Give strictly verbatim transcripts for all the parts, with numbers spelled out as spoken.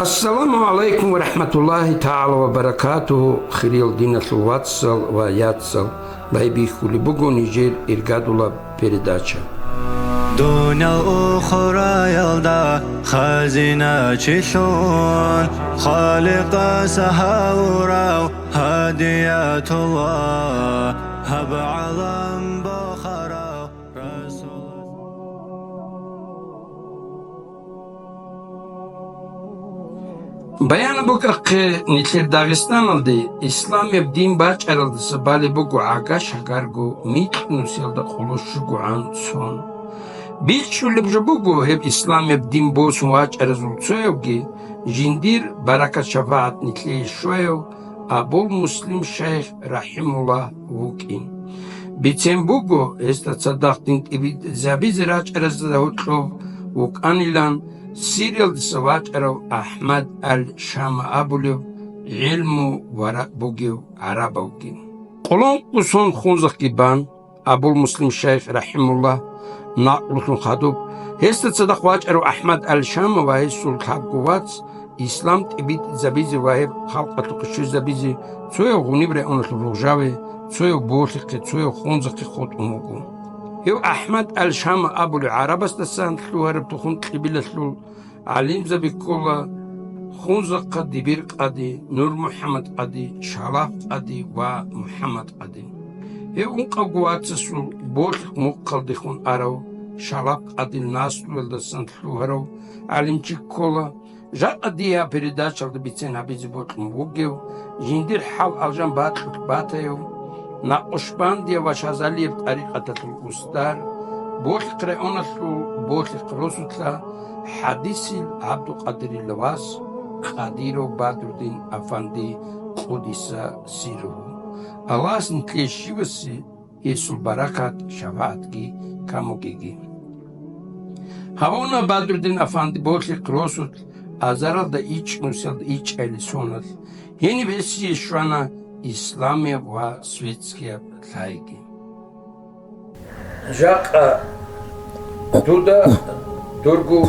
Ассаламу гӀалайкум ва рахӀматуллагьи тагӀала ва баракатугьу, хириял диналъул вацал ва яцал! Байбихьулеб буго нижер иргадулаб передача. Дуниял ухраялда хазиначилъун, Халикъас гьавурав гьадиятулла, гьаб гӀалам бухарав Расул. Баян букӀахъе, нилъер Дагъистаналде исламияб дин бачӀаралдаса балеб буго гӀага-шагарго микьнусиялда къоло щугогӀан сон. БичӀчӀулеб жо буго, гьеб исламияб дин босун вачӀаразул цоявги, жиндир баракат-шапагӀат нилъее щваяв Абул-Муслим шайх рахӀимуллагь вукӀин. Бицен буго, гьесда цадахъ дин тӀибитӀизабизе рачӀаразда гьоркьоб вукӀанилан Сириялдаса вачӀарав АхӀмад ал-Шама абулев гӀелму вараъ бугев гӀарабавги. Къоло ункъо сон хунзахъги бан, Абул-Муслим шайх рахӀимуллагь накълулъун хадуб, гьесда цадахъ вачӀарав АхӀмад ал-Шама ва гьесул лъабго вац ислам тӀибитӀизабизе ва гьеб халкъалъухъе щвезабизе цояв гъуниб районалъул Рогъжаве, цояв Болъихъе, цояв Хунзахъе хутӀун вуго. Гьев АхӀмад ал-Шама абулев гӀарабасдасан лъугьараб тухум-кьибилалъул гӀалимзаби ккола Хунзахъа Дибир-къади, Нур-МухӀаммад-къади, Шалаб-къади ва МухӀаммад-къади. Гьев ункъавго вацасул Болъихъ мухъалдехун арав Шалаб-къадил наслуялдасан лъугьарав гӀалимчи ккола. Жакъа дие гьаб передачалда бицен гьабизе бокьун вугев, жиндир хӀал-алжан бакьулъ батаяв, накъшбандияб ва шазалияб тӀарикъаталъул устар, Болъихъ районалъул Болъихъ росулъа ХӀадисил ГӀабдулкъадирила вас Къадиров Бадрудин афанди, къудиса сирругьу. Аллагьас нилъее щивасе гьесул баракат-шапагӀатги камугеги. Гьавуна Бадрудин афанди Болъихъ росулъ азаралда ичӀнусиялда ичӀайилан соналъ, гьениб гьесие щвана исламияб ва светскияб лъайги. Жакъа дуда дурго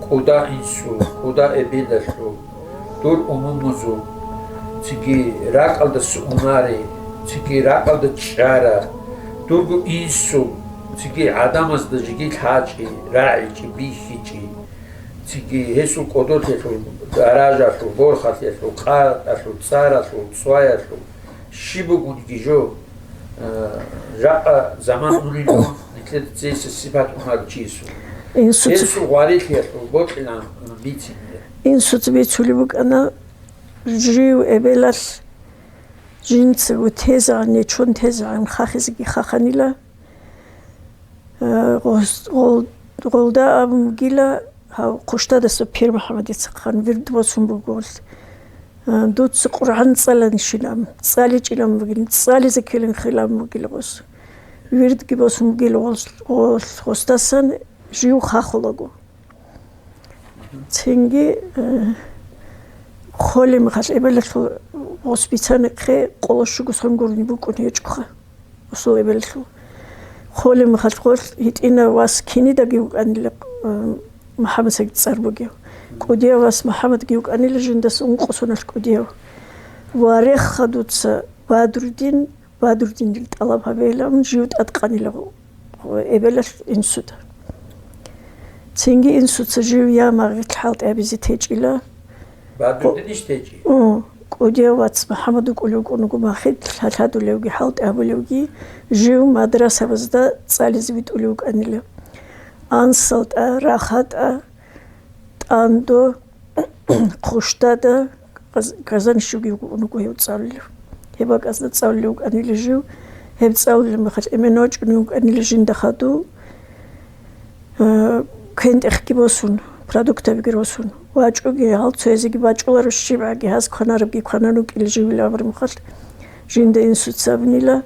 кӀуда инсул, кӀуда эбелалъул, дур умумузул, цинги ракӀалдаса унари, цинги ракӀалда чӀара, дурго инсул, цинги гӀадамазда жеги лъачӀи, рагӀичӀи, бихьичӀи, цинги гьесул кӀодолъиялъул, даражалъул, борхалъиялъул, къатӀалъул, цӀаралъул, цӀваялъул, щиб бугониги жо, э, жакъа заман унелъул, нилъеда цейса сипат унаго чиясул. Инсуц- Гьесул гъварилъиялъул бокьилан бицинила. Инсуц бицулеб букӀана, жив эбелалъ жинцаго тезегӀан, нечон тезегӀан хахизеги хаханила. Э, гъос-, гъол-, гъолда абун бугила, гьав Хъущтадаса Пир МухӀаммадицахъан вирд босун буго гъолъ. Э, дуца Къуръан цӀаланищин ам, цӀаличӀилан бугин, цӀализе ккелин хилан бугила гъос. Вирдги босун бугила гъос-, гъолъ гъосдасан жив хахулаго. Цинги, э, холеб мехалъ эбелалъул гъос бицанихъе къоло щуго сон гурони букӀун гьечӀоха, гъосул эбелалъул. Холеб мехалъ гъолъ гьитӀинав вас кинидаги вукӀанила, э, МухӀаммадсаги цӀар бугев. КӀудияв вас МухӀаммадги вукӀанила жиндаса ункъо соналъ кӀудияв. Ва рехха дуца Бадрудин Бадрудинил тӀалаб гьабейилан жив тӀадкъанила гъо-, гъо-, эбелалъ инсуда. Цинги инсуца жив я магъилъ хӀалтӀи гьабизе течӀила. Бадрудинищ течӀи? О, кӀудияв вац МухӀаммад вукӀулев вукӀун вуго махилъ лъалъадулевги хӀалтӀи гьабулевги, жив мадрасабазда цӀализе витӀулев вукӀанила. АнсалтӀа, РахатӀа, ТӀандо, Хъущтада, Каз-, Казанищ вугев вукӀун вуго гьев цӀалулев. Гьеб бакӀазда цӀалулев вукӀанила жив. Гьеб цӀалулеб мехалъ эмен вачӀунев вукӀанила жинда хадув, э, квен-тӀехги босун, продуктабиги росун. ВачӀуги гьал цоязеги бачӀуларо, щибгӀаги гьаз кванарабги кванан вукӀила живила абураб мехалъ, жинда инсуца абунила,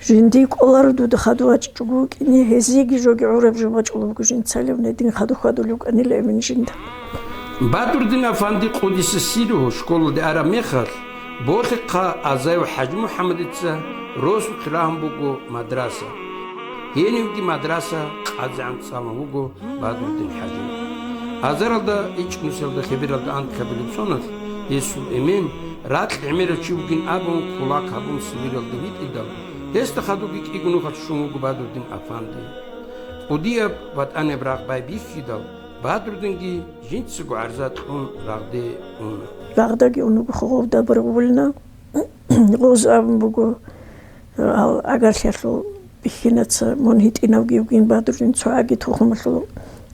Жиндие кӀоларо дуда хадув вачӀичӀого вукӀине, гьезиеги жоги гӀураб жо бачӀулеб буго жинцалев, гьедин хадув хьвадулев вукӀанила эмен жинда. Бадрудин афанди, къудиса сирругьу, школалде араб мехалъ, Болъихъа Азаев ХӀажимухӀаммадица росулъ рагьун буго мадраса. Гьенивги мадраса къадзегӀан цӀалун вуго Бадрудин ХӀажи. Азаралда ичӀнусиялда хибиралда анкьабилеб соналъ, гьесул эмен, ракь гӀемерав чи вугин абун, кулак гьабун Сибиралда витӀидал, гьесда хадубги кӀиго нухалъ щун вуго Бадрудин афанди. КӀудияб ва тӀанаб рагъ байбихьидал, Бадрудинги жинцаго гӀарза кьун рагъде уна. Рагъдаги унуго хъугъовда баргъулна. Гъоз абун буго, гьал агарлъиялъул бихьинаца, мун гьитӀинавги вугин Бадрудин, цо гӀаги тухумалъул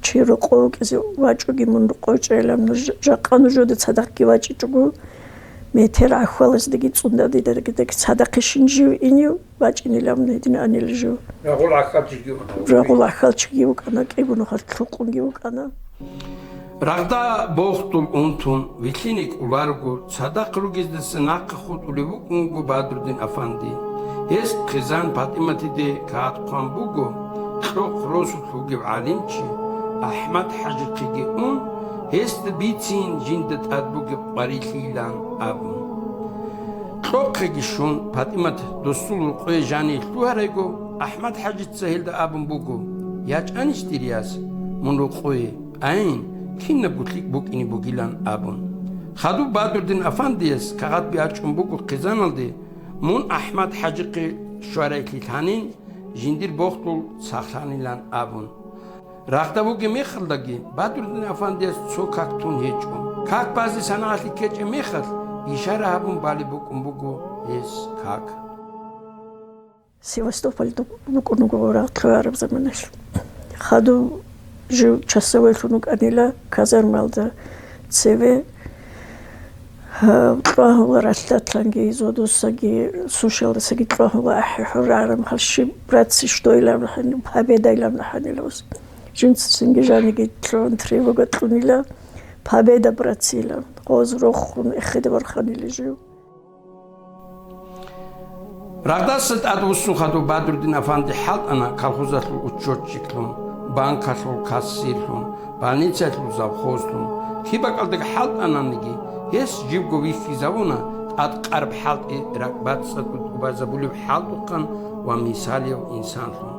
чи рокъов вукӀизе вачӀуги, мун рокъов чӀайилан, нуж-, жакъа нужеда цадахъги вачӀичӀого, метер гӀахьалаздаги цӀунда дидаги цадахъе щин жив инев вачӀинилан гьедин анила жив. Рагъул гӀахьалчиги вукӀана. Рагъул гӀахьалчиги вукӀана, кӀиго нухалъ лъукъунги вукӀана. Рагъда бохтул унтун вилълъине кӀоларого, цадахъ ругездаса нахъа хутӀулев вукӀун вуго Бадрудин афанди. Гьес хъизан ПатӀиматиде кагъат хъван буго, кьохъ росулъ вугев гӀалимчи АхӀмад-хӀажихъеги ун, гьесда бицин жинда тӀад бугеб къварилъийилан абун. Кьохъеги щун, ПатӀимат досул рокъове жаниве лъугьарайго, АхӀмад-хӀажица гьелда абун буго: «ЯчӀанищ дир яс мун рокъове, айин, кинабго лъикӀ букӀине бугилан», – абун. Хадуб Бадрудин афандияс кагъат биачӀун буго хъизаналде, мун АхӀмад-хӀажихъе щварайлъи лъанин, жиндир бохтул сахлъанилан абун. Рагъда вугеб мехалдаги Бадрудин афандияс цо как тун гьечӀо. Как базе санагӀалъи ккечӀеб мехалъ, ишара гьабун балеб букӀун буго гьес как. Севастопольда букӀун вуго рагъ лъугьараб заманалъ. Хадуб жив часовойлъун вукӀанила казармалда цеве. Гьав, кьвагьула ралъдалъанги, зодусаги, сушалдасаги кьвагьула ахӀи-хӀур рагӀараб мехалъ, щиб братци щтойилан рахӀани, победайилан рахӀанила гъос. Жинца цинги жаниги лъугӀун, тревога кьунила, «Победа, братци!» илан. Гъоз рохун эхеде варханила жив. Рагъдаса тӀадвуссун хадуб Бадрудин афанди хӀалтӀана колхозалъул учётчиклъун, банкалъул кассирлъун, больницаялъул завхозлъун. Киб бакӀалдаги хӀалтӀананиги, гьес живго вихьизавуна, тӀадкъараб хӀалтӀи ракӀбацӀцӀадго тӀубазабулеб хӀалтӀухъан ва мисалияв инсанлъун.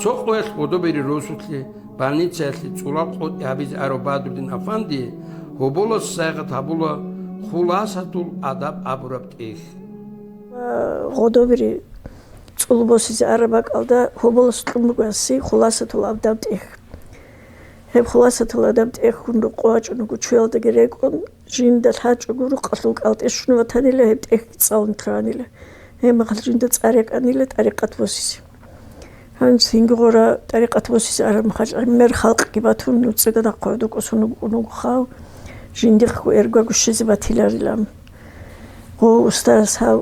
Цо къоялъ гъодобери росулъе, больницаялъе цӀулал къотӀи гьабизе арав Бадрудин афанди гьоболас сайгъат гьабула Хуласатул адаб абураб тӀехь. Ва гъодобери цӀул босизе араб бакӀалда гьоболас кьун буго гьасе Хуласатул адаб тӀехь. Гьеб Хуласатул адаб тӀехьгун рокъов вачӀун вуго, чуялдаги рекӀун, жинда лъачӀого рукъалъул кӀалтӀе щун ватанила, гьеб тӀехьги цӀалун лъугьанила. Гьеб мехалъ жинда цӀар рекӀанила тӀарикъат босизе. Гьанже цинги гъора тӀарикъат босизе араб мехалъ, гӀемер халкъги батун, нуцӀида нахъа гӀодов кӀусун вукӀун вуго хав, жиндихъго эргваго щвезе батиларилан. Гъов устарас гьав,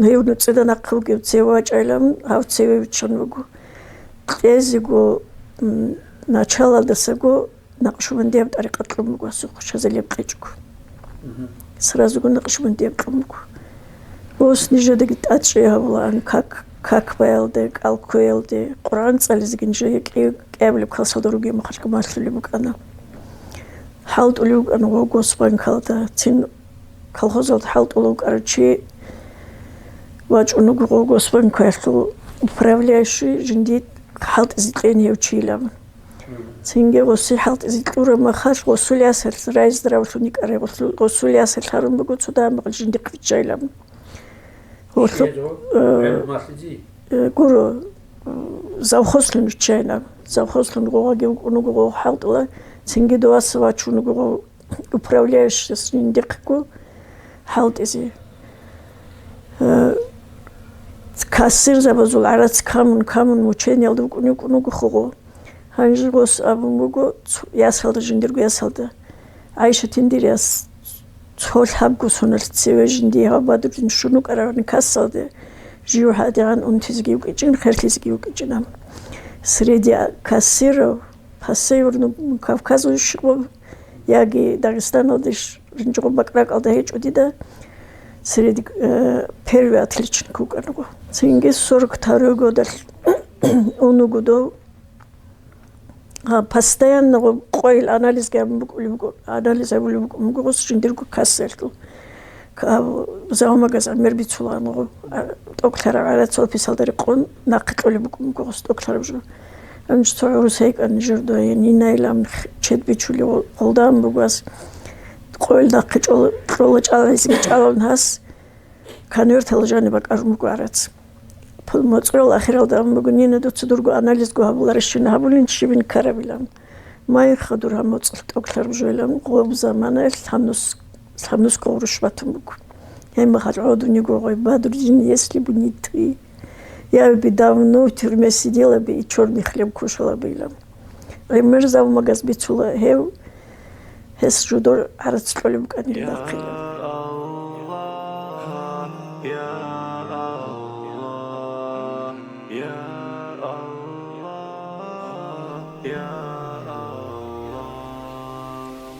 гьев нуцӀида нахъа вугев цеве вачӀайилан, гьав цеве виччан вуго. Кьезего, м, началалдасаго Накъшбандияб тӀарикъат кьун буго гьасухъ, Шазалияб къечӀого. Мгм. Сразуго Накъшбандияб кьун буго. Ос нижедаги тӀадчӀей гьабулаан как, как баялде, кӀал кквеялде, Къуръан цӀализеги нижее кӀи-, кӀиабилеб классалда ругеб мехалъго малъулеб букӀана. ХӀалтӀулев вукӀана гъов госбанкалда, цин колхозалда хӀалтӀулев вукӀарав чи вачӀун вуго гъов госбанкаялъул управляющий, жиндие хӀалтӀизе кьейин гьев чийилан. Цинги гъоси хӀалтӀизе кьураб мехалъ, гъосул ясалъ, райздравлъун йикӀарай гъосул, гъосул ясалъ гьарун буго цо дагьаб мехалъ жиндихъ виччайилан. Гъолъухъ, э, э, гуро, э, завхозлъун виччайилан. Завхозлъун гъогъаги вукӀун вуго гъо хӀалтӀула, цинги доваса вачун вуго гъо управляющийас жиндихъго хӀалтӀизе. Э, кассирзабазул гӀарац камун-камун мучениялда вукӀун вукӀун вуго хъугъо. Гьанже гъос абун буго, цо-, ясалда, жиндирго ясалда, ГӀайшатин дир яс, цо лъабго соналъ цеве жиндие гьав Бадрудин щун вукӀаравани кассалде, жив гьадигӀан унтизеги вукӀичӀин, херлъизеги вукӀичӀин. Среди кассиров по Северному Кавказу щиб, яги Дагъистаналде щ-, жинчӀого бакӀракӀалда гьечӀо дида, среди, э, первый отличник вукӀанаго. Цинги сорок второй годалъ ун вуго дов. Гьа, постоянно гъо-, къойил анализги гьабун букӀулеб буго, анализ гьабулеб букӀун буго гъос жиндирго кассалъул. Ка-, зоомагаз гӀемер бицулаан гъо, а, тӀокӀлъараб гӀарацал писалда рекъон нахъе кьолеб букӀун буго гъос тӀокӀлъараб жо. Гьанже цо гӀурус гьейкӀан журдуе, Нинайилан х-, чед бичулев гъолдаан буго ас. Къоялда хъе чӀола-, кьола чӀалайзеги чӀалан гьас, конвертал жаниб бакӀарун буго гӀарац. Пул моцӀрол ахиралда абун буго: «Нина, дуца дурго анализго гьабуларищина гьабулин, щибин ккарабилан». Майин хадур гьаб моцӀалъ тӀокӀлъараб жойилан, гъоб заманаялъ лъабнус-, лъабнусго гъурущ батун буго. Гьеб мехалъ гӀодун йиго гъой: «Бадрудин, если бы не ты, я бы давно в тюрьме сидела бы и чёрный хлеб кушала бы», — илан. ГӀемер завумагаз бицула гьев, гьес жидер гӀарац кьолеб букӀанин бахъилан.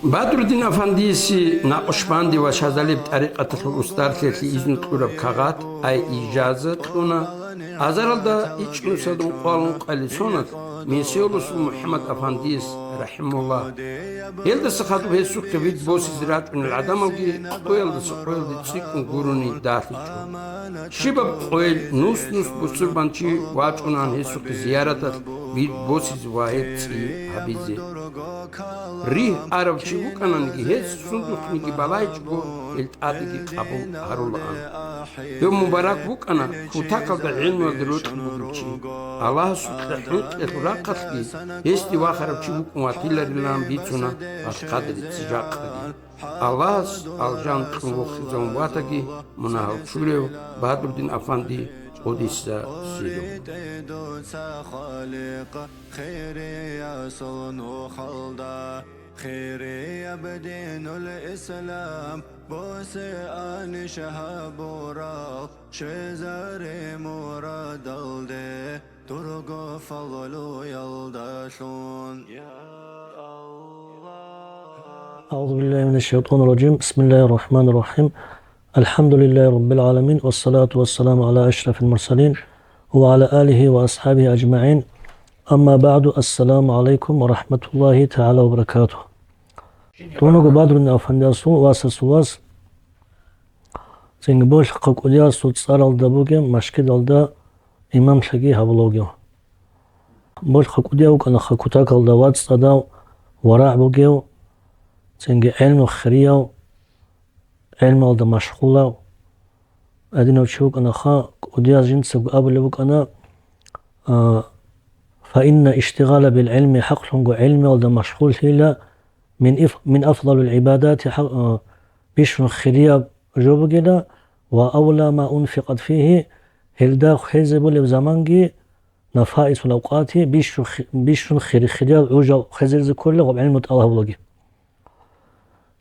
Бадрудин афандиясе Накъшбанди ва Шазалияб тӀарикъаталъул устарлъиялъе изну кьураб кагъат, ай ижаза, кьуна. Азаралда ичӀнусалдун къвалун къали соналъ Месиолусул МухӀаммад афандияс, рахӀимагьуллагь. Гьелдаса хадуб гьесухъе вирд босизе рачӀунел гӀадамалги къоялдаса къоялде цӀикӀкӀун гурони далъичӀо. Щибаб къойил нус-нус бусурбанчи вачӀунаан гьесухъе зияраталъ вирд босизе ва гьеб цӀи гьабизе. Ригь арав чи вукӀананиги, гьес сундухъниги балайчӀого, гьел тӀадеги къабул гьарулаан. Гьев мубарак вукӀана кутакалда гӀилмуялде рокьи бугев чи. Аллагьасукьа хӀинкъиялъул рахъалъги гьесде вахарав чи вукӀун ватиларилан бицуна Алхъадрица жакъаги. Аллагьас алжан кьун вохизавун ватаги мунагьал чурев Бадрудин афанди Къудиса сиру. Хирияб динул ислам, босеани шагьабурал, щвезаре мурадалде, дурго фагълуялдалъун. أعوذ بالله من الشيطان الرجيم. بسم الله الرحمن الرحيم. الحمد لله رب العالمين، والصلاة والسلام على أشرف المرسلين، وعلى آله وأصحابه أجمعين. أما بعد، السلام عليكم ورحمة الله تعالى وبركاته. Дунго Бадрудин афандиясул васасул вас, цинги Болъихъа КӀудиясул цӀаралда бугеб машгидалда имамлъиги гьабулев вугев. Болъихъа КӀудияв вукӀанаха кутакалда вацӀцӀадав, варагӀ бугев, цинги гӀелму хирияв, гӀелмалда машгъулав гьадинав чи вукӀанаха. КӀудияс жинцаго абулеб букӀана, а, «Фаинна иштигъала бил гӀилми», хӀакълъунго гӀелмалда машгъуллъила, «мин иф-, мин афдалил гӀибадати», хӀа-, а, бищун хирияб жо бугила, «ва авла ма унфикъат фигьи», гьелда хвезе булеб заманги, «нафаисул авкъати», бищун хи-, бищун хири-, хирияб гӀужал хвезеризе кколила гъаб гӀилму тӀалаб гьабулаги.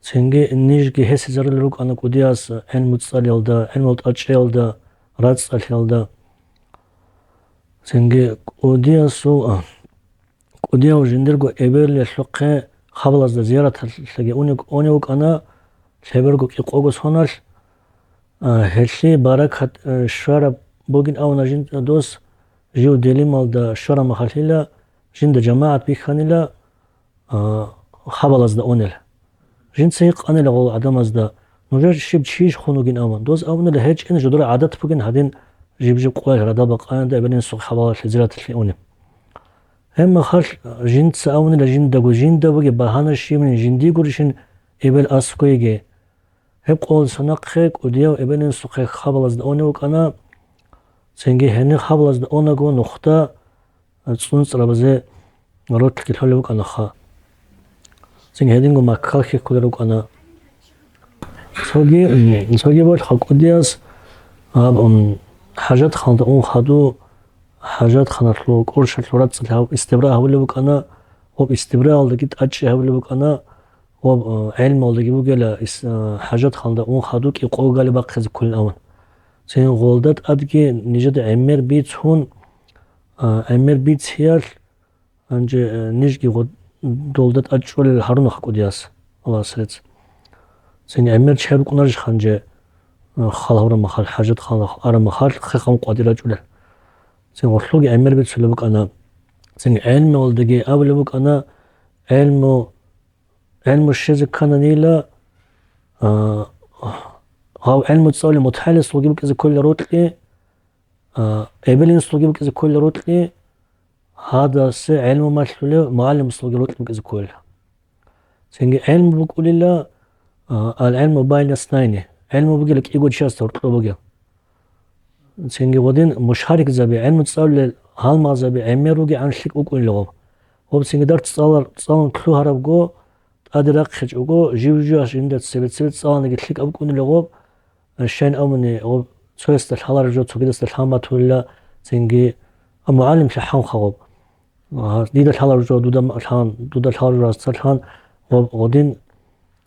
Цинги нижги гьесизарулел рукӀана КӀудияс гӀилму цӀалиялда, гӀилму тӀачӀиялда, рацӀцӀалъиялда. Цинги КӀудиясул, а, КӀудияв жиндирго эбелалъухъе хабалазда зияраталъеги унев-, унев вукӀана, лъеберго кӀикъого соналъ, а, гьелъие баракат, а, щвараб бугин абуна жин-, дос, жив Делималда щвараб махалъила, жинда жамагӀат бихьанила, а, хабалазда унел. Жинца гьикъанила гъол гӀадамазда: «Нужер щиб чийищ хун вугин?» абун. Доз абунила: «ГьечӀин, жодора гӀадат бугин гьадин жиб-жиб къоялъ радал бакъаянда эбел-инсухъе хабалалъе зираталъе унеб». Гьеб махалъ жинца абунила жиндаго, жинда бугеб багьана щибин жиндиегурищин эбел аскӀовеги. Гьеб къоялдаса нахъе КӀудияв эбел-инсухъе хабалазда унев вукӀана, цинги гьенир хабалазда унаго нухда цӀунцӀрабазе ролъги лъолеб букӀанаха. Цинги гьединго Маккалъ хьихьулел рукӀана. Цоги, цоги Болъихъа КӀудияс гьаб, м, хӀажатханалда ун хадуб, хӀажатханалъул кӀурщалъул рацӀцӀалъи гьаб истибра гьабулеб букӀана, гьоб истибраялдаги тӀачӀи гьабулеб букӀана, ва, э, гӀелмалдаги бугела ис-, э, хӀажатханалда ун хадуб кӀикъого гали бахъизе кколин абун. Цин гъолда тӀадги нижеда гӀемер бицун, э, гӀемер бициялъ, гьанже, э, нижги гъо-, долда тӀад чӀолел гьарунаха КӀудияс, Аллагьас рецц. Цин гӀемер чеб букӀунарищ гьанже, э, хал гьабураб махал, хӀажатханалда араб махал хихъан къватӀир рачӀулел. Цин гъолъулги гӀемер бицулеб букӀана. Цин гӀелмуялдаги абулеб букӀана, гӀелму ГӀелму щвезе ккананила, а, гьав гӀелму цӀалулев мутагӀалимасулги букӀизе кколила рокьи, а, эбел-инсулги букӀизе кколила рокьи, гьадасе гӀелму малъулев мугӀалимасулги рокьи букӀизе кколел. Цинги гӀелму букӀулила, а, ал-гӀелму байна снайни, гӀелму бугила кӀиго чиясда гьоркьоб бугеб. Цинги гъодин мушарикзаби, гӀелму цӀалулел гьалмагъзаби гӀемер ругегӀан лъикӀ букӀунила гъоб. Гъоб цинги дарс цӀалар-, цӀалун лъугьарабго, тӀаде рахъичӀого, жив-жив жинда цебе-цебе цӀаланиги лъикӀаб букӀунила гъоб, щайин абуни, гъоб цоясда лъалареб жо цогидасда лъан батулила, цинги, а, мугӀалимлъи хӀалха гъоб. Гьа, дида лъалареб жо дуда ма-, лъан, дуда лъалареб жо гьасда лъан, гъоб, гъодин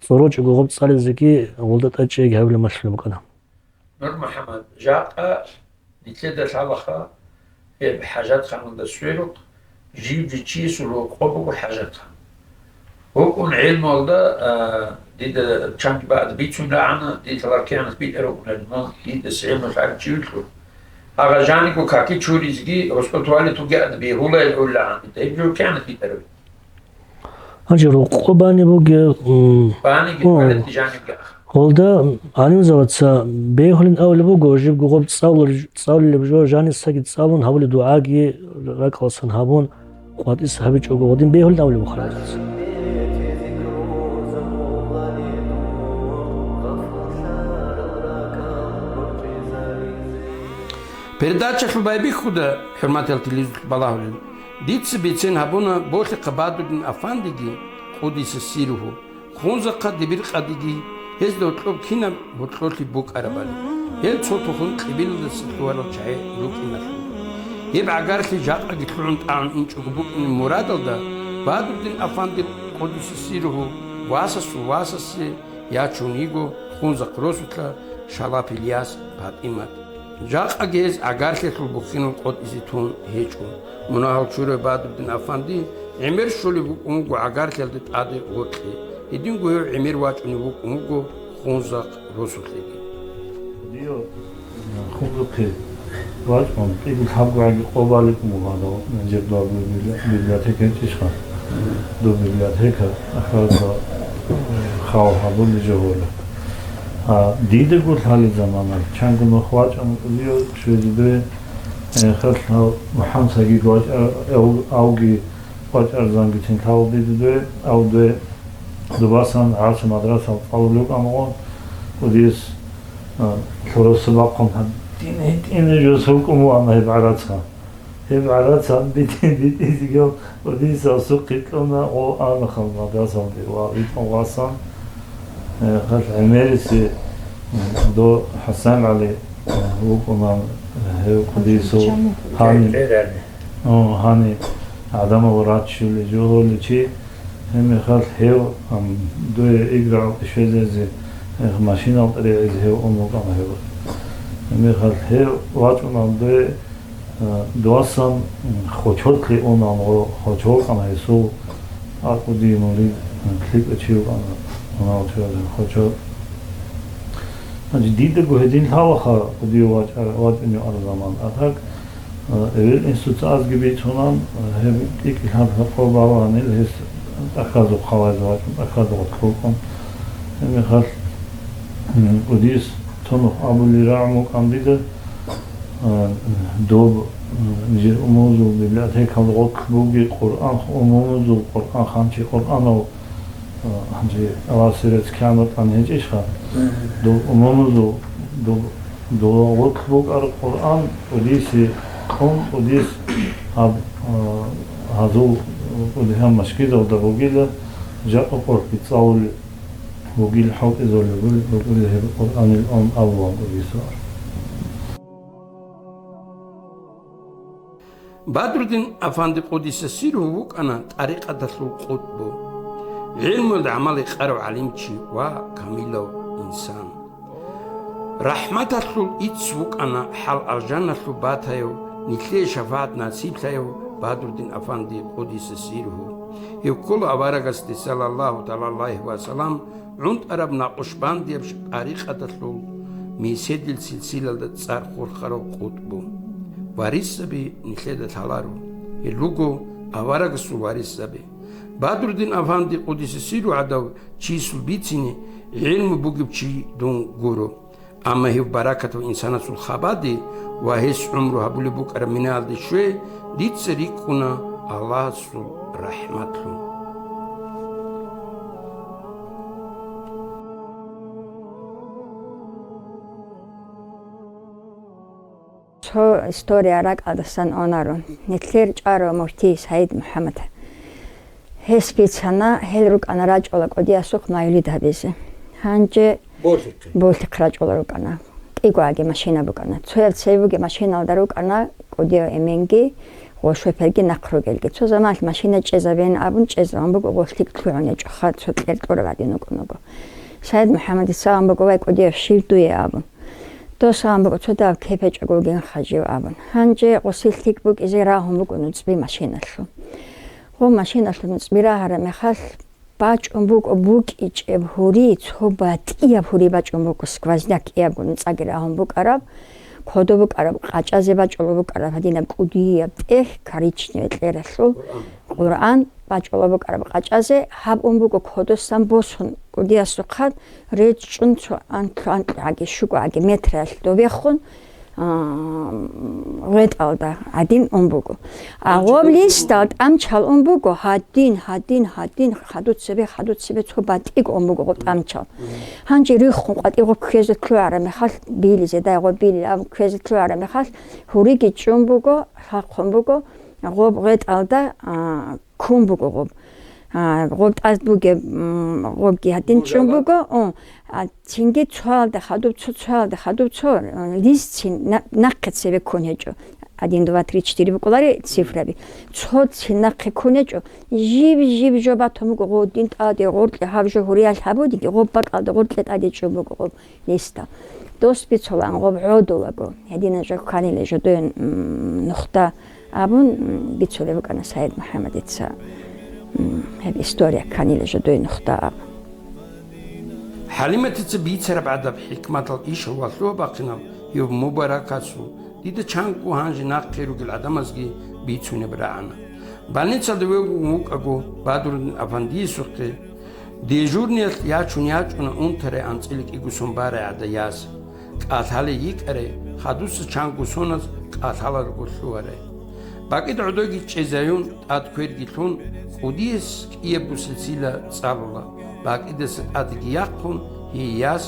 цӀорочӀого гъоб цӀализеги, гъолда тӀадчӀейги гьабилеб малъулеб букӀана. Нур МухӀаммад, жакъа нилъеда лъалаха гьеб хӀажатханалда сверухъ, жив-жив чиясул гьоркьоб буго хӀажатхан. ВукӀун гӀелмуялда, а, дида чанги бакӀад бицун рагӀана, дида лъалареб кигӀанас битӀараб букӀунарин, мун дидаса гӀелму лъарав чи вилълъун. Агъа жаниго каки чуризеги, гьоскотуалитулги ад бегьулайин гӀоллагӀан дида, гьеб жо кигӀанас битӀараб? Гьанже рокъо бани бугеб, м, Баниги, о, балетги жанибги ах. Гьолда гӀалимзабаца бегьулин абулеб буго, жибго гъоб цӀалулеб, цӀалулеб жо жанисаги цӀалун, гьабулеб дугӀаги ракӀалдасан гьабун, къватӀис гьабичӀого гъодин бегьулин абулеб буго гӀалимзабаца. Передачалъул байбихьуда, хӀурматиял телевизорлъи балагьулел, дица бицен гьабуна Болъихъа Бадрудин афандиги, къудиса сирругьу, Хунзахъа Дибиркъадиги, гьезда гьоркьоб кинаб гьоркьолъи букӀарабали. Гьел цо тухум-кьибилалдаса лъугьарал чагӀи рукӀиналъул. Гьеб гӀагарлъи жакъаги лъугӀун тӀагӀун инчӀого букӀунеб мурадалда, Бадрудин афанди, къудиса сирругьу, васасул васасе ячун йиго Хунзахъ росулъа Шалапил яс ПатӀимат. Жакъаги гьез гӀагарлъиялъул бухьинал къотӀизе тун гьечӀо. Мунагьал чурай Бадрудин афанди гӀемер щолеб букӀун вуго гӀагарлъиялда тӀаде гъоркье, гьединго гьев гӀемер вачӀунев вукӀун вуго Хунзахъ росулъеги. Дие Хунзахъе вачӀун, кӀиго-лъабго гӀаги къо балеб буго гьадал, жеб доб библи-, библиотека гьечӀищха? Доб библиотека ахаразда хал гьабулеб жо гьола. А дидаго лъалеб замана, чанго нух вачӀун, дие щвезе дуе, э, хал-, гьал МухӀамсаги вачӀа-, ав-, авги вачӀарзанги тин лъал дида дуе, ав дуе дубасан гӀарса мадрасал цӀалулев вукӀан гъо, кӀудияс, а, лъураса бахъун гьадин гьитӀинаб жо суркӀун вуана гьеб гӀараца. Гьеб гӀараца битӀи-, битӀизегал кӀудияс асухъе кьуна, гъо ана хал мадрасалде ва витӀун васан, э, хал гӀемериси, э, до ХӀасан ГӀали, э, вукӀунан, э, гьев кӀудиясул гьаниб. О, гьаниб гӀадамал раччулел жо гьоличи, гьебмехалъ гьев, ам, дуе играл щвезезе, э, машинал тӀерегӀизе гьев ун вукӀана гьев. Гьебмехалъ гьев вачӀунан дуе, э, дуасан, м, Хочорлъе унан, гъо, Хочор вукӀана гьесул, акӀуди мурид, м, лъикӀав чи вукӀана, унал чуязин Хочор. Значит, дидаго гьедин лъалаха, кӀудияв вачӀа-, вачӀунев арзаман. А так, Э, эвел институтазги бицунан, э, гьеб кӀикӀи-лъабго къо балагьанил гьес тӀахьазухъ хъалазе вачӀун, тӀахьазухъ вукӀун. Гьебмехалъ, м, кӀудияс цо нух абулел рагӀун вукӀан дида, э, доб, м, нижер умумузул библиотекалда гъоркь бугеб Къуръан, умумузул Къуръан, ханчи Къуръанал А, гьанже аварагасул рецц кигӀан батӀан гьечӀищха? Мгм. Дов умумузул, дов, дов гъоркь букӀараб Къуръан, кӀудиясе кьун, кӀудияс гьаб, а, гьазул, кӀудияс гьаб машгидалда бугила, жакъа къоркьги цӀалулел бугил, хӀалтӀизарулел бугил, бугила гьеб Къуръанил ун абулан кӀудиясул. Бадрудин афанди къудиса сирругьу вукӀана тӀарикъаталъул къутбу, гӀилмуялда гӀамал гьекъарав гӀалимчи ва камилав инсан. РахӀматалъул ицц вукӀана хӀал алжаналъуб батаяв, нилъее шафагӀат насиблъаяв Бадрудин афанди къудиса сирругьу. Гьев ккола аварагасде, саллаллагьу тагӀала гӀалайгьи ва саллам, гӀунтӀараб накъшбандияб тӀарикъаталъул меседил силсилалда цӀар хурхарав къутбу. Варисзаби нилъеда лъаларо, гьел руго аварагасул варисзаби. Бадрудин афанди къудиса сирругьу гӀадав чиясул бицине гӀилму бугев чи дун гуро. Амма гьев баракатав инсанасул хабаде ва гьес гӀумру гьабулеб букӀараб минаялде щвей, дица рикӀкӀуна Аллагьасул рахӀматлъун. Цо история ракӀалдасан онаро. Нилъер чӀарав муфтий СагӀид МухӀаммад. Гьес бицана, гьел рукӀана рачӀула кӀудиясухъ мавлид гьабизе. Гьанже Болъихъе. Болъихъ рачӀула рукӀана. КӀигоаги машина букӀана. Цояб цебеги машиналда рукӀана кӀудияв эменги, гъо шоферги нахъ ругелги. Цо заманалъ машина чӀезабеян абун чӀезабун буго, гъо лъикӀ лъугӀун гьечӀоха, цо кьер кьураб гӀадин вукӀун вуго. СагӀид МухӀаммадица абун буго, вай, кӀудияв щив дуе абун. Дос абун буго, цо дагьаб кепечӀого генха жив абун. Гьанже гъосил лъикӀ букӀизе рагьун буго нуцӀби машиналъул. Гъо машиналъул нуцӀби рагьараб мехалъ, бачӀун буго букӀичӀеб гьури, цо батӀияб гьури бачӀун буго, сквозняк кӀиябго нуцӀаги рагьун букӀараб, кодо букӀараб, къачӀазе бачӀулеб букӀараб гьадинаб кӀудияб тӀехь, коричневый кьералъул, Къуръан бачӀулеб букӀараб къачӀазе, гьаб ун буго кодосан босун, кӀудиясухъан речӀчӀун цо анкьу-анкьугӀаги щугоаги метраялъ добехун, а, гъветӀалда гӀадин ун буго. А гъоб листал тӀамчал ун буго, гьадин, гьадин, гьадин, хадуб цебе, хадуб цебе цо батӀиго ун буго гъоб тӀамчал. Гьанже риххун къватӀи гъоб кквезе лъугӀараб мехалъ, билизе, дай гъоб били абун кквезе лъугӀараб мехалъ, гьуриги чӀун буго, лъахъун буго, гъоб гъветӀалда, а, ккун буго гъоб. А, гъоб тӀад бугеб, м, гъобги гьадин чӀун буго. О, а, цинги цоялда хадуб цо, цоялда хадуб цо, а, листцин на-, нахъе цебе ккун гьечӀо. Один, два, три, четыре букӀулари цифраби. Цоцин нахъе ккун гьечӀо. Жиб-жиб жо батун буго гъодин тӀаде, гъоркье гьаб жо гьуриялъ гьабудиги, гъоб бакӀалда гъоркье тӀаде чӀун буго гъоб. Листа. Дос бицулаан гъоб гӀодулаго, гьедина жо кканила жодоян, м, нухда абун, м, бицулеб букӀана СагӀид МухӀаммадица, м, гьеб история кканила жодоян нухда абун. ХӀалиматица бицараб гӀадаб хӀикматал ишал ва лъугьа-бахъинал гьев мубаракасул, дида чанго гьанже нахъе ругел гӀадамазги бицунеб рагӀана. Больницалда вегун вукӀаго Бадрудин афандиясухъе дежурниялъ ячун ячӀуна унтарай анцӀила кӀиго сон барай гӀадаб яс, кӀалъалей йикӀарай, хадуса чанго соназ кӀалъаларго лъугьарай. БакӀида гӀодойги чӀезаюн, тӀад кверги лъун, кӀудияс кӀиябго силсила цӀалула, бакӀидаса тӀадеги яхъун, гьей яс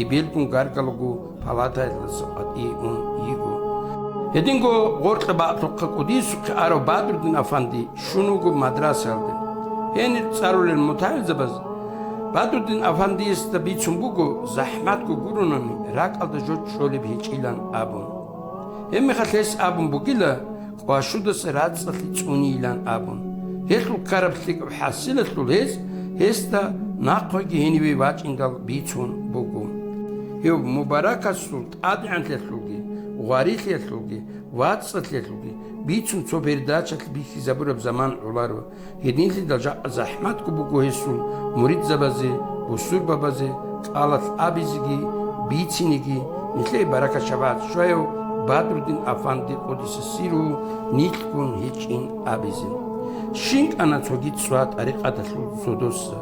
эбелгун гаргалаго палатаялдаса къватӀие ун йиго. Гьединго гъоркьа бакӀлъухъа кӀудиясухъе арав Бадрудин афанди щун вуго мадрасаялде. Гьенир цӀалулел мутагӀилзабаз Бадрудин афандиясда бицун буго, захӀматго гуронани, ракӀалда жо чӀолеб гьечӀилан абун. Гьебмехалъ гьес абун бугила, кӀвашудаса рацӀцӀалъи цӀунейилан абун. Гьелъул ккараб лъикӀаб хӀасилалъул гьез гьесда нахъеги гьениве вачӀиндал бицун буго. Гьев мубаракасул тӀадегӀанлъиялъулги, гъварилъиялъулги, вацӀцӀалъиялъулги бицун цо передачалъ бихьизабураб заман гӀоларо. Гьединлъидал жакъа захӀматго буго гьесул муридзабазе, бусурбабазе кӀалалъ абизеги, бицинеги, нилъее баракат-шапагӀат щваяв Бадрудин афанди къудиса сирругьу нилъгун гьечӀин абизе. Щин кӀана цоги цӀва тӀарикъаталъул зодоса.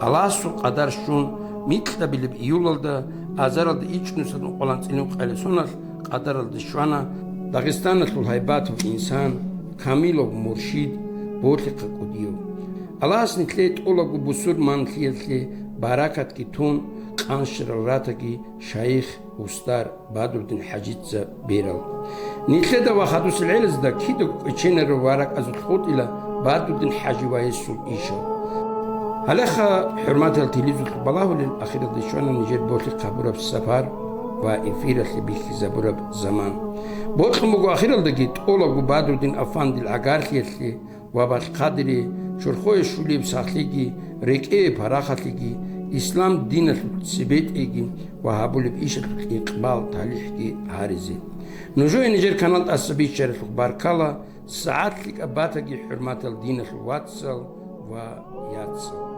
Аллагьасул къадар щун, микьабилеб июлалда азаралда ичӀнусадун къолан цӀилин къайласоналъ къадаралда щвана Дагъистаналъул гьайбатав инсан, камилав муршид, Болъихъа кӀудияв. Аллагьас нилъее тӀолабго бусурманлъиялъе баракатги тун, къанщарал ратаги шайих, устар Бадрудин ХӀажица берал. Нилъеда ва хадусел гӀелазда кидаго кӀвеченарав ва ракӀазулъ хутӀила Бадрудин ХӀажи ва гьесул ишал. Гьалеха, хӀурматал телевизорлъухъ балагьулел, ахиралде щвана нижер Болъихъ гьабураб сапар ва эфиралъе бихьизабураб заман. Бокьун буго ахиралдаги тӀолабго Бадрудин афандил гӀагарлъиялъе ва балъ-хъадире, чорхое щулеб сахлъиги, рекӀее парахалъиги, ислам диналъул цебетӀеги ва гьабулеб ишалъул икъбал-талихӀги гьаризе. Нужее нижер канал тӀаса биччаралъухъ баркала, сагӀат лъикӀаб батаги, хӀурматал диналъул вацал ва яцал.